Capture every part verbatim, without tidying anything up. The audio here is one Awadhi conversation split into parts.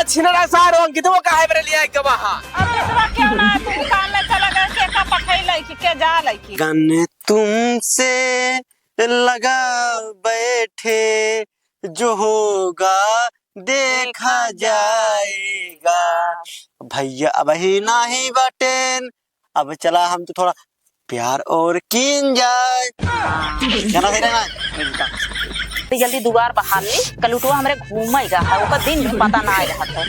छिनरा सारो अंकित वो काहे बरे लिया के वहाँ? अब दूसरा क्यों ना तू कान ले चला गया, के का पठई लइकी, के जा लइकी। गन तुमसे लगा बैठे, जो होगा देखा जाएगा। भैया अबही नाही बाटेन, अब चला हम तो थोड़ा प्यार और कीन जाए। गाना सही रहना है। एकदम। जल्दी जल्दी दुआर बहार ली, कलुटवा हमरे घूमे गा है, ओकर दिन भी पता ना आए रहत है।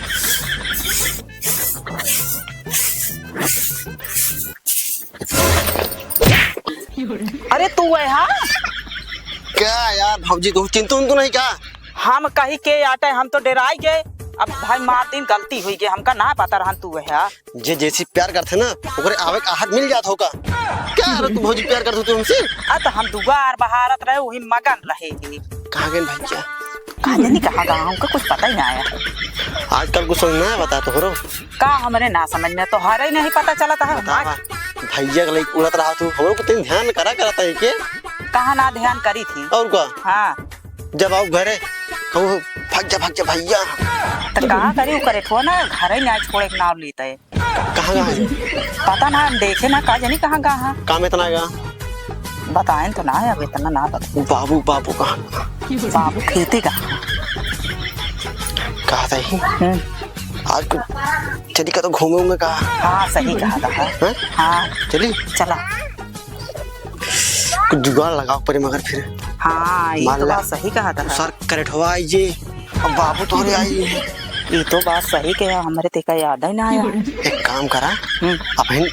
अरे तू है, हाँ? क्या यार भौजी, तू चिंतु उंतु नहीं का? हम कही के आटे, हम तो डेराई गए। अब भाई मार दिन गलती हुई गई, हमका ना पता रहन तू है, हाँ? जे जैसी प्यार करते ना, ओकरे आवे का आहट मिल जात होगा। क्या रे तू भौजी प्यार करते तू हमसे? आ तो हम दुआर बहारत रहे, वही मगन रहे। कहाँ गए भैया? कहाँ जानी कहाँ गया, हमका कुछ पता ही ना आया। आजकल कुछ समझ ना बता तोहरो। का हमरे ना समझ में, तोहरे ही नहीं पता चलत है। बतावा, भैया के लइके उड़त रहा तू, हमरो को तनी ध्यान करा करत है के? कहाँ ना ध्यान करी थी? और का? हाँ। जब आओ घरे, कहू, "भाग जा, भाग जा भैया।" तो का करी, उ करे ठो ना, घरे ही ना छोड़े के नाम लेते है। कहाँ गए? पता ना, हम देखे ना, का जानी कहाँ गया है। काम इतना गया? बताएं तो ना, अब इतना ना बता। बाबू, बाबू कहाँ? बाबू खेते गया। कहा था ही? हम्म। आज कुछ चली का तो घूमे होंगे कहा? हाँ, सही कहा था। हैं? हाँ। चली? चला। कुछ जुगाड़ लगाओ परे मगर फिर। हाँ, ये मान तो ला, बात सही कहा था। सर करेठवा आई जे, अब बाबू तोहरे आई। ये तो बात सही कहा, हमरे तेका याद ही ना आया। एक काम करा, हम्म। अबहिन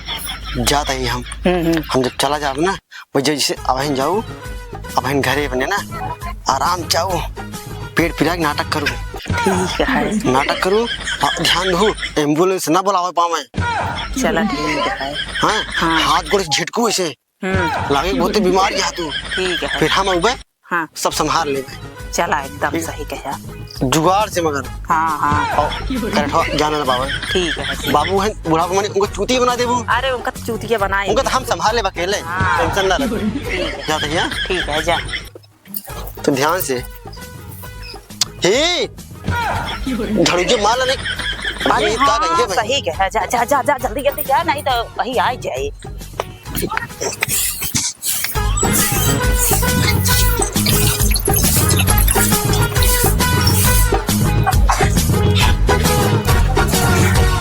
जात ही हम। हम्म, हम्म। हम जब चला जाब ना, वो जैसे अबहिन जाऊ, अबहिन घरे अपने ना आराम जाऊ, पेट पिरा के नाटक करू। ठीक है। नाटक करू, हाँ, ध्यान दहू, ambulance ना बुलावे पावे। चला ठीक है। हाँ, हाँ। हाथ गोड़ से झटकू ऐसे। हम्म। लागे बहुत बीमार या तू। ठीक है। फिर हम अउबे, हाँ। सब संभाल लेबे। चला, एकदम ठीक। सही कहा। जुगाड़ से मगर। हाँ, हाँ। और करेठवा जाने ना पावे। ठीक है, ठीक। बाबू हैं, बुढ़ापा माने उनको चूतिया बना देबू। अरे, उनका तो चूतिया बनाए। उनका तो हम संभाल लेबे अकेले। हाँ। Tension ना ले। ठीक है। जा भैया। ठीक है, जा। तो ध्यान से। हे, झाड़ू जो माल नहीं। अरे ये का हाँ, कहिए भाई? सही कहा। जा, जा, जा, जा, जल्दी, जल्दी जा, नहीं तो वही आ जाए।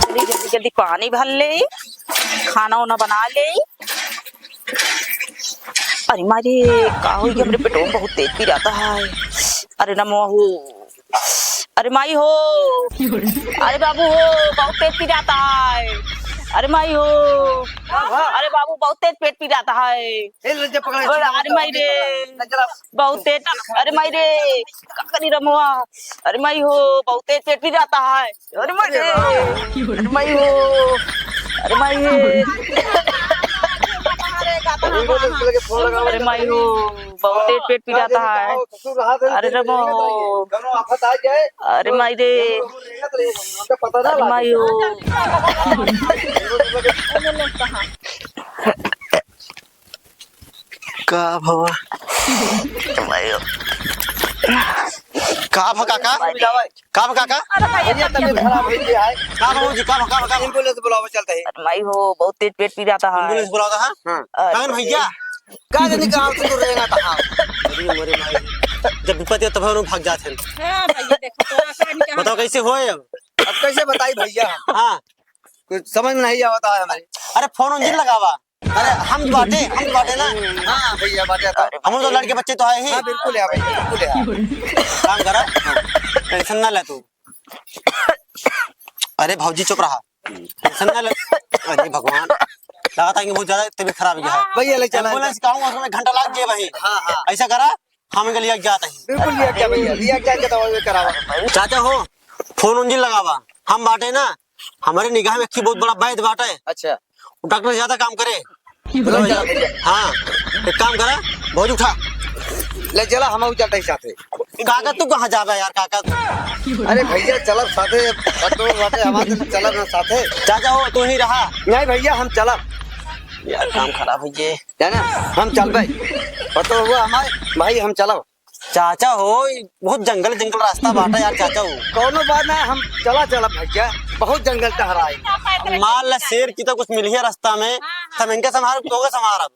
जल्दी, जल्दी, जल्दी पानी भर ले, खाना उना बना ले। अरे मारे, का होई, हमरे पेटवा में बहुत तेज पिरात है। अरे नमो हो, अरे माई हो, अरे बाबू हो, बहुत तेज पिरात है। अरे माई हो, अरे बाबू, बहुत तेज पेट पिरात है। ए, ले जा, पकड़, अरे माई रे, ले जा। बहुत तेज, अरे माई रे, का करी रमवा, अरे माई हो, बहुत तेज पेट पिरात है। अरे माई रे, अरे माई हो, अरे माई रे, अरे माई हो, बहुत तेज पेट पिरात है। अरे रे माँ। अरे माई रे। अरे माई हो। का भवा? का भा काका? का भा काका? अरे भैया, तबीयत खराब है। का भा जी? का भा, का भा, का भा? Ambulance बुलावा चलता है। अरे माई हो, बहुत तेज पेट पिरात है। Ambulance बुलावा था? हाँ। अरे काहे भैया? का जाने कहाँ से तो रहना था। अरे मोरे माई। जब विपत्ति हो तब हम लोग भाग जाते हैं। हाँ भैया, देखो तो आसान कहाँ। बताओ कैसे होए अब? अब कैसे बताई भैया? हाँ। कुछ समझ में नहीं आवता है हमारे। अरे फोन उंजिन लगावा। अरे हम बाटे, हम बाटे ना। हाँ भैया, बाटे तो। हम तो लड़के बच्चे तो आए ही। हाँ, बिल्कुल है भैया, बिल्कुल है। काम करा, tension ना ले तू। अरे भौजी चुप रहा, tension ना ले। अरे भगवान, लगा था कि बहुत ज्यादा तबीयत खराब हो गया है। भैया ले चला। Ambulance का हूँ, उसमें घंटा लाग गया भाई। हाँ, हाँ। ऐसा करा, हम इनके लिए जाते हैं। बिल्कुल लिया क्या भैया, लिया क्या के दवाई करावा। चाचा हो, फोन उंजिन लगावा, हम बाटे ना, हमारे निगाह में एक बहुत बड़ा वैद बाटे। अच्छा। वो डॉक्टर से ज्यादा काम करे। हाँ, एक काम करा, भौजी उठा। ले चला, हम चलते ही साथे। काका तू कहाँ जाबे यार काका तू? अरे भैया चलब साथे, बटोर बाटे हमारे चलब ना साथे। चाचा हो तू ही रहा। नहीं भैया हम चलब। यार काम खराब हो गए। है ना, हम चलबे। बटोर हुआ हमारे भाई, हम चलब। चाचा हो, बहुत जंगल जंगल रास्ता बाटा यार चाचा हो। कौनो बात ना, हम चला चला भैया, बहुत जंगल टहराई। मान ला शेर की तो कुछ मिली है रास्ता में, हम इनका संभाल, तो का संभाल अब।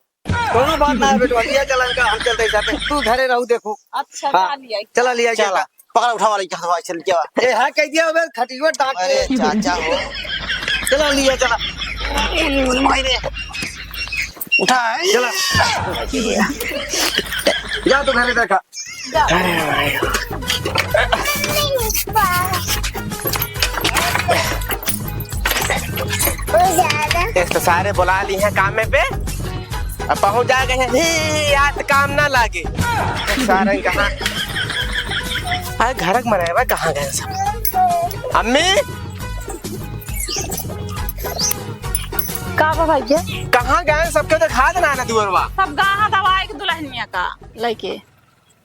कौनो बात ना है बेटवा, लिया चला इनका, हम चलते ही साथे। तू घरे रहू देखू। अच्छा, हाँ, जा लिया। चला लिया चला। चला। पकड़ा उठावा लइका, हवा चल के आवा। ए, हाँ, कह दिया बे, खटियो डांट के। अरे चाचा हो। चला लिया चला। मायने। उठा है। चला। जा तू घरे देखा। एक तो सारे बुला ली हैं काम में पे, अब पहुंच जाएगा यहाँ, ही, याद काम ना लागे। सारे कहाँ, अरे घर के मने बा, कहाँ गए सब? अम्मी, का बा भैया? कहाँ गए सबके? तो खाद ना ना दुअरवा। सब गाहा दवाई के दुल्हनिया का लइके।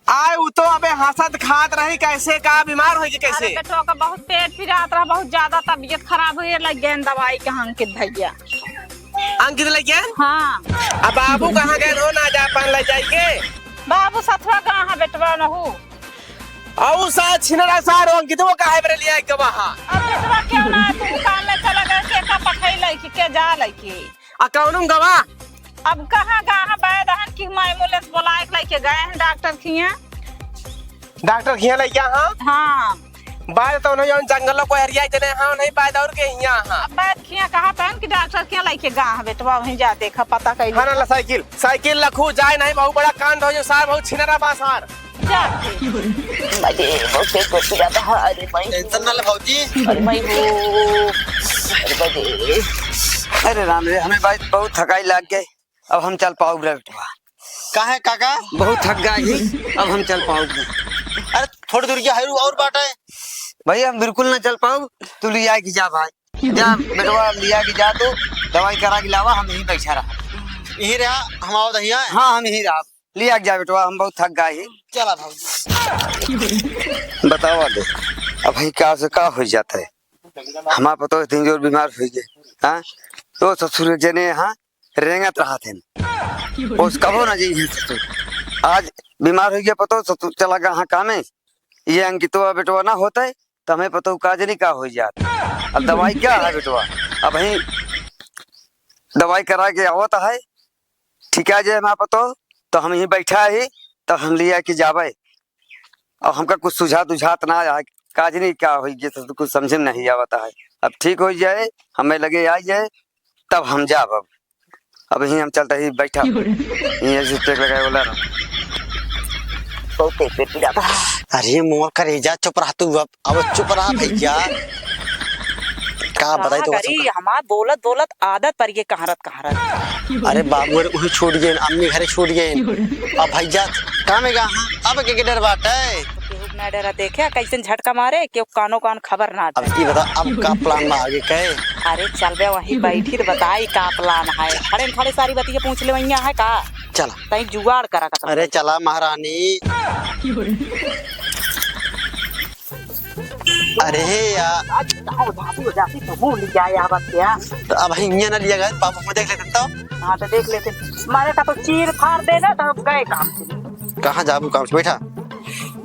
आए, उ तो अबे हंसत खात रही, कैसे का बीमार होई कि कैसे? अरे बेटवा का बहुत पेट पिरात रहा, बहुत ज्यादा तबीयत खराब हुई, लग गए दवाई के अंकित भैया। अंकित लग गए? हाँ। अब बाबू कहाँ गए हो, ना जा पान ले जाई के? बाबू सथवा कहाँ है बेटवा नहू? औ सा छिनरा सारो अंकित वो काहे बरे लिया के वहाँ? अब बेटवा क्यों ना तू काम में चला गए, के का पठई लइकी, के जा लइकी? आ कौन गवा? अब कहाँ गा हैं बैद हन कि हम एम्बुलेंस बोलाए के लइके गए हैं डॉक्टर खिया। डॉक्टर खिया लइके हाँ? हाँ। बैद तो उन्हें जौन जंगल को एरिया जने हाँ, नहीं बैद और के हिया हाँ। अब बैद खिया कहा तन कि डॉक्टर खिया लइके गा हैं बेटवा, वहीं जा देखा पता कइले। हाँ ना, ला साइकिल, साइकिल लखू जाए नहीं, बहुत बड़ा कांड हो जो सार, बहुत छिनरा बा सार। जा। बजे, बहुत तेज गति जाता है, अरे भाई। टेंशन ना ले भौजी। अरे भाई हो, अरे बजे। अरे राम रे, हमें भाई बहुत थकाई लाग गई, अब हम चल पाउब रे बेटवा। काहे काका? बहुत थक गए ही, अब हम चल पाउब। अरे थोड़ी दूर क्या है और बाट है? भाई हम बिल्कुल ना चल पाउब, तू लिया के जा भाई, जा बेटवा लिया के जा तू, दवाई करा के लावा, हम यहीं बैठा रहा। यहीं रहा, हम आवत हिया। हाँ हम यहीं रहा, लिया के जा बेटवा, हम बहुत थक गए ही। चला भौजी। बतावा दे, अब भाई का से का हो जाता है? हमार पतो इतनी जोर बीमार हो गए, हाँ? तो ससुर जने हाँ रेंगत रहा थे, उस कबो ना जाइए ससुर। आज बीमार हो गया पतो, ससुर चला गया हाँ कामे। ये अंकितवा बेटवा ना होता है, तो हमें पतो का जनी का हो जात। अब दवाई क्या है बेटवा, अब वहीं दवाई करा के आवत है, ठीक है जे हमार पतो, तो हम यहीं बैठा ही, तो हम लिया के जाबे। अब हमका कुछ सुझात उझात ना आया, का जनी का होई, ये तो कुछ समझे में नहीं आवता है। अब ठीक हो जाए, हमें लगे आ जाए, तब हम जाब। अब, अब यहीं हम चलते ही बैठा, क्यों रे? यहीं ऐसे टेक लगाए वाला ना। बहुत तेज पेट पिरात है। अरे मोर करेजा, चुप रह तू, अब, अब चुप रह भैया। का बताई तो करी, हमार बोलत बोलत आदत पर ये कहारत कहारत। अरे बाबू, अरे उहे छूट गए, अम्मी घरे छूट गए। अब भैया, काम है कहाँ? अब के, के डर बाटे? केहू ना डरा, देखे कैसन झटका मारे, केहू कानो कान खबर ना अब जाए। ये बता, अब का प्लान बा आगे के? अरे चल बे, वहीं बैठी तो बताई का प्लान है। खड़े खड़े सारी बतिया पूछ ले, वहीं है का? चला। तई जुगाड़ करा का। अरे चला महारानी। अरे यार। आज का बाबू जाती तो वो ले जाए आवत क्या? तो अब हियाँ ना लिया गया, बाबू को देख लेते तो। हाँ, तो देख लेते। मारे का तो चीर फाड़ देना, तो हम गए काम से। कहाँ जाबू काम से? बैठा।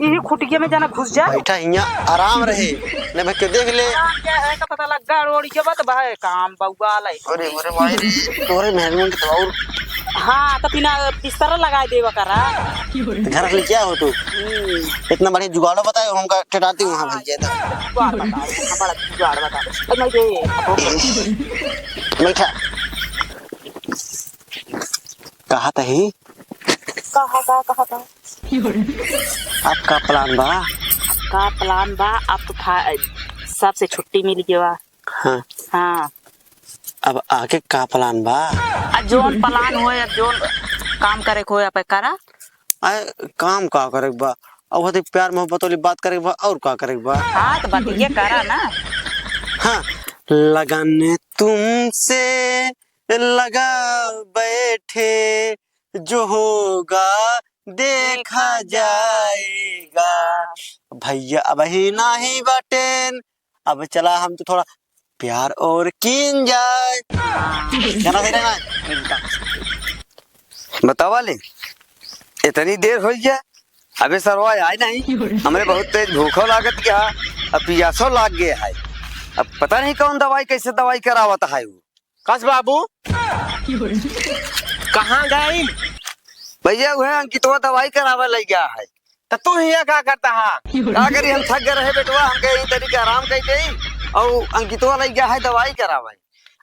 यही खुटिया में जाना घुस जा। बैठा हियाँ, आराम रहे। नहीं भाई, क्यों देख ले। आराम क्या है, का पता लग, गाड़ ओड़ के बत भाई, काम बउआ लाई। अरे, अरे भाई रे, तोरे मेहरबान के तो और। हाँ, तो बिना बिस्तर लगा देवा करा। घर के लिए क्या हो तू? हम्म। इतना बढ़िया जुगाड़ो बताए, हमका टटाती हूँ, हाँ भाई, ये तो। जुगाड़ बताओ, हाँ, बड़ा जुगाड़ बताओ। तो मैं ये, बैठा। कहा तही? कहा, का, कहा था? अब का प्लान बा? का प्लान बा? अब तो फा-, सबसे छुट्टी मिल गया। हाँ। हाँ। अब आगे का प्लान बा? आ, जोन प्लान होए, अब जोन काम करे के होए, अब करा। अरे, काम का करे के बा? अब होते प्यार मोहब्बत वाली बात करे के बा, और का करे के बा? हाँ, तो बतिये करा ना। हाँ, लगन तुमसे लगा बैठे, जो होगा देखा जाएगा। भैया अबही नाही बाटेन, अब चला हम तो थोड़ा प्यार और कीन जाए। गाना सही रहना है? एकदम। बतावा ले, इतनी देर हो गया, अबे सरवा आए नहीं, हमरे बहुत तेज भूखो लागत गया, अब पियासो लाग गया है। अब पता नहीं कौन दवाई, कैसे दवाई करावत है वो। कस बाबू, कहाँ गए? भैया, वह अंकितवा दवाई करावे लइ गया है। त तू हियाँ का करता हा? का करी, हम थक गए रहे बेटवा, हमके यही तरीके आराम कर दे, और अंकितवा लइ गया है दवाई करावे।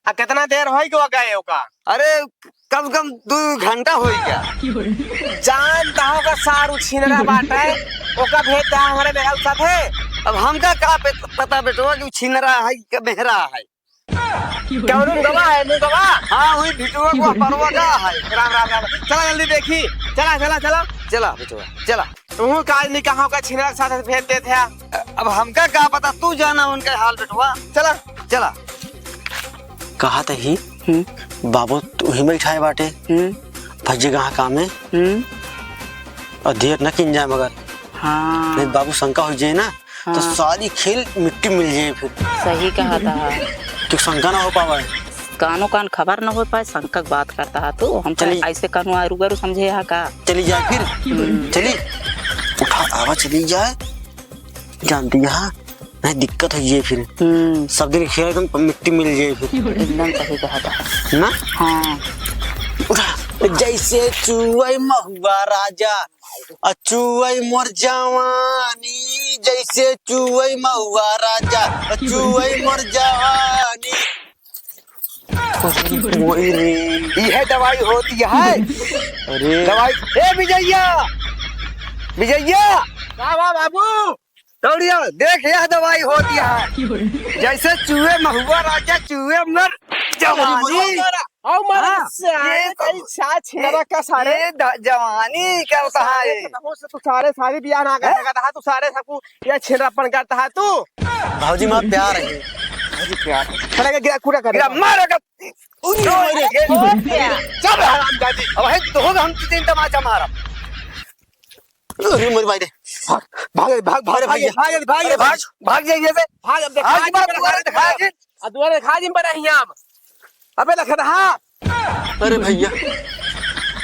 आ, कितना देर होई गवा गए ओका? अरे, कम से कम दो घंटा होई गया। जानता होगा सारू छिनरा बाटे, ओका भेज दे हमरे मेहरारू साथे। अब हमका का पे-, पता बेटवा कि उ छिनरा है कि मेहरा है? कौन मुंगवा है, मुंगवा? हाँ, वही भिटुआ को परवा का है। राम, राम, राम। चला जल्दी देखी, चला, चला, चला। चला बेटवा, चला। तू का आदमी कहाँ का छिनरा के साथ भेज देत है? अब हमका का पता, तू जाना उनका हाल बेटवा। चला। चला। कहा त ही, हम्म। बाबू तू ही बैठाए बाटे। हम्म। भज्जे कहाँ काम है? हम्म। और देर न किन जाए मगर। हाँ। नहीं बाबू शंका हो जाए ना, तो हाँ। सारी खेल मिट्टी मिल जाए फिर। सही कहा था। तो शंका ना हो पावे। कानो कान खबर न हो पाए, शंका के बात करता है तू। हम तो चली। ऐसे कानो आरू गरू समझे हा का? चली जाए फिर। हम्म। चली। उठा आवा चली जाए। जानती है, नहीं दिक्कत हो जाए फिर। हम्म। सब दिन खेल एकदम मिट्टी मिल जाए फिर। एकदम सही कहा था। ना? हाँ। उठा। जैसे चुअई महुआ राजा, आ चुअई मोर जवानी, जैसे चुअई महुआ राजा, आ चुअई मोर जवानी। ओए रे। यह दवाई होती है। अरे। दवाई, ए विजैया, विजैया। का बा बाबू? दौड़िया, देख यह दवाई होती है। जैसे चुए महुआ राजा, चुए मोर जवानी। हौ मर हाँ, सारे ये तो कई छा छिनरा का सारे। ये द-, जवानी का होता है। सारे खतमों से तू सारे शादी बियाह ना कर हैं? सकता है, तू सारे सबको ये छिनरापन करता है तू। भौजी माँ प्यार है। भौजी प्यार है। खड़ा के गिरा कूड़ा कर। गिरा मार अगर। उई, उई, उई, उई। चल हरामजादी। अब है तो होगा हम तीन तमाचा मारा। अरे मोर भाई रे। भाग, भाग, भाग, भाग, अरे भाग, भैया। भाग, भाग, अरे भाग, भाग। भाग जाइए से। भाग, अब देखा भाग, जी, भाग, भाग, भाग। आ दुआरे खा जिम पर हियाँ हम। अबे लखदहा। अरे भैया।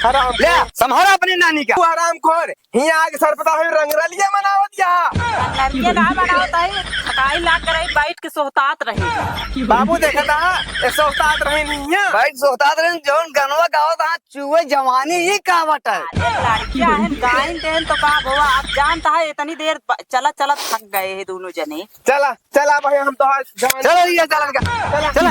हराम ले, खोर। संभाला अपनी नानी का। तू हराम खोर। हियाँ आके सरपता हुई रंगरलिया मनावत या। रंगरलिया ना मनावत है, खटाई लाग कर आई, बैठ के सोहतात रहे। बाबू देखा था, ये सोहतात रहे नहीं है। बैठ सोहतात रहे, जौन गनवा गावत हा, चुए जवानी ये का बटा है? अरे लड़किया है, गाइन देन तो का भवा, अब जानता है इतनी देर ब-, चलत चलत थक गए हैं दोनों जने। चला, चला भाई, हम तो आज जान चला भैया, चला इनका। चला। चला।